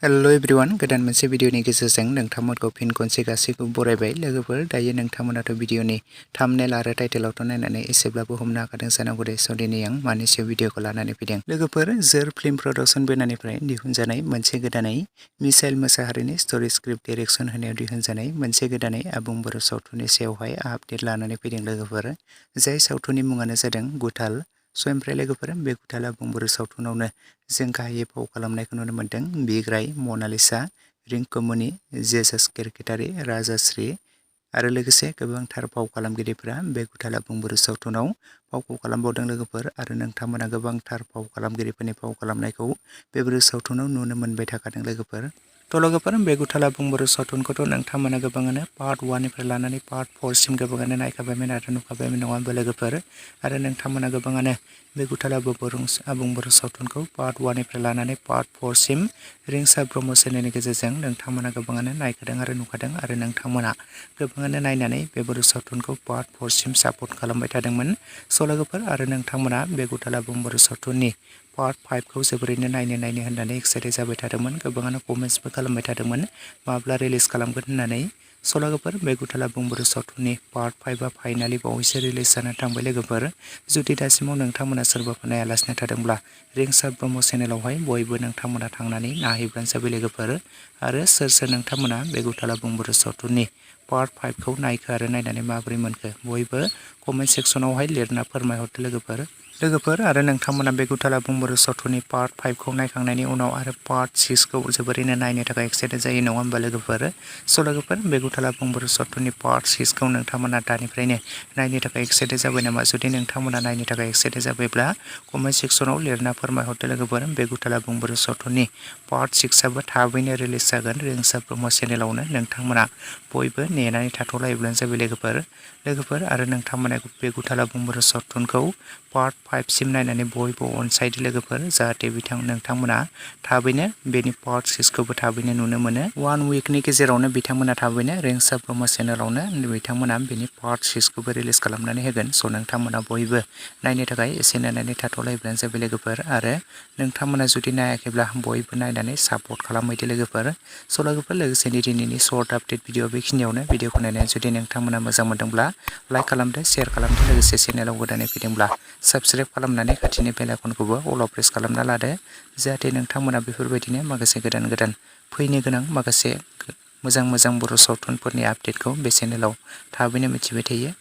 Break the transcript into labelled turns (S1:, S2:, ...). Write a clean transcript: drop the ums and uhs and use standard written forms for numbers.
S1: hello everyone गोदान मोनसे भिडियोनि गेजेरजों नोंथांमोनखौ फिन खनसे गासैखौबो बरायबाय लोगोफोर दायो नोंथांमोनाथ' भिडियोनि थाम्बनेल आरो टाइटेलावथ' नायनानै एसेब्लाबो हमनो हाखादों जानांगौ दे स' दिनै आं मानि सायाव भिडियोखौ लानानै फैदों लोगोफोर जोर फिल्म प्रडाक्शन बेनारनिफ्राय दिहुनजानाय मोनसे गोदानै मिसाइल मोसाहारिनि स्ट'री स्क्रिप्ट डाइरेक्शन होनायाव दिहुनजानाय मोनसे गोदानै आबुं बर' सावथुननि सायावहाय आपडेट लानानै फैदों लोगोफोर जाय सावथुननि मुङानो जादों गुथाल स' ओमफ्राय लोगोफोर बे गुथाल आबुं बर' सावथुनावनो जों गाहायै फाव खालामनायखौ नुनो मोन्दों बिग्राय मनालिसा रिंकुमनि जेसास केरकेटारि राजाश्री आरो लोगोसे गोबांथार फाव खालामगिरिफोरा बे गुथाल आबुं बर' सावथुनाव फावखौ खालामबावदों लोगोफोर आरो नोंथांमोना गोबांथार फाव खालामगिरिफोरनि फाव खालामनायखौ बे बर' सावथुनाव नुनो मोनबाय थाखादों लोगोफोर थ' लोगोफोर बे गुथाल आबुं बर' सावथुनखौथ' नोंथांमोना गोबाङानो पार्ट 1 निफ्राय लानानै पार्ट 4 सिम गोबाङानो नायखाबायमोन आरो नुखाबायमोन नङा होनबा लोगोफोर आरो नोंथांमोना गोबाङानो बे गुथाल आबुं बर' सावथुनखौ पार्ट 1 निफ्राय लानानै पार्ट 4 सिम रिंसार ब्रह्म चेनेलनि गेजेरजों नोंथांमोना गोबाङानो नायखादों आरो नुखादों आरो नोंथांमोना गोबाङानो नायनानै बे बर' सावथुनखौ पार्ट 4 सिम सापर्ट खालामबाय थादोंमोन स' लोगोफोर आरो नोंथांमोना बे गुथाल आबुं बर' सावथुननि पार्ट 5 खौ जोबोरैनो नायनो होननानै एक्साइटेड जाबाय थादोंमोन गोबाङानो कमेन्ट्सबो खालामबाय थादोंमोन माब्ला रिलिज खालामगोन होननानै स' लोगोफोर बे गुथाल आबुं बर' सावथुननि पार्ट 5 आ फाइनालि बावैसो रिलिज जानानै थांबाय लोगोफोर जुदि दासिमाव नोंथांमोना सोरबाफोर नायालासिनो थादोंब्ला रिंसार ब्रह्म चेनेलावहाय बयबो नोंथांमोना थांनानै नायहैब्लानो जाबाय लोगोफोर आरो सोर नोंथांमोना बे गुथाल आबुं बर' सावथुननि पार्ट 5 खौ नायखो आरो नायनानै माबोरै मोनखो बयबो कमेन्ट सेक्सनावहाय लिरना फोरमायहरदो लोगोफोर आरो नोंथांमोना बे गुथाल आबुं बर' सावथुननि पार्ट 5 खौ नायखांनायनि उनाव आरो पार्ट 6 खौ जोबोरैनो नायनो थाखाय एक्साइटेड जायो नङा होनबा लोगोफोर स' लोगोफोर बे गुथाल आबुं बर' सावथुननि पार्ट 6 खौ नोंथांमोना दानिफ्रायनो नायनो थाखाय एक्साइटेड जाबाय नामा जुदि नोंथांमोना नायनो थाखाय एक्साइटेड जाबायब्ला कमेन्ट सेक्सनाव लिरना फोरमायहरदो लोगोफोर बे गुथाल आबुं बर' सावथुननि पार्ट 6 आबो थाबैनो रिलिज जागोन रिंसार ब्रह्म चेनेलावनो नोंथांमोना बयबो नेनानै थाथ'लायोब्लानो जाबाय लोगोफोर आरो नोंथांमोना बे गुथाल आबुं बर' सावथुनखौ पार्ट 5 सिम नायनानै बयबो अनसायदो लोगोफोर जाहाथे नोंथांमोना थाबैनो बेनि पार्ट 6 खौबो थाबैनो नुनो मोनो 1 उइकनि गेजेरावनो बिथांमोना थाबैनो रिंसार ब्रह्म चेनेलावनो बिथांमोना बेनि पार्ट 6 खौबो रिलिज खालामनानै होगोन स' नोंथांमोना बयबो नायनो थाखाय एसे नायनानै थाथ'लायोब्लानो जाबाय लोगोफोर आरो नोंथांमोना जुदि नायाखैब्ला बयबो नायनानै सापर्ट खालामहैदो लोगोफोर स' लोगोफोर लोगोसेनो दिनैनि सर्ट आपडेट भिडिअ बेखिनियावनो भिडिअखौ नायनानै जुदि नोंथांमोना मोजां मोनदोंब्ला लाइक खालामदो शेयार खालामदो लोगोसे चेनेलाव गोदानै फैदोंब्ला साबस्क्राइब खालामनानै खाथिनि बेल आइकनखौबो अल प्रेस खालामना लादो जाहाथे नोंथांमोना बेफोरबायदिनो माखासे गोदान फैनो गोनां माखासे मोजां बर' सावथुनफोरनि आपडेटखौ बे चेनेलाव थाबैनो मिथिबाय थायो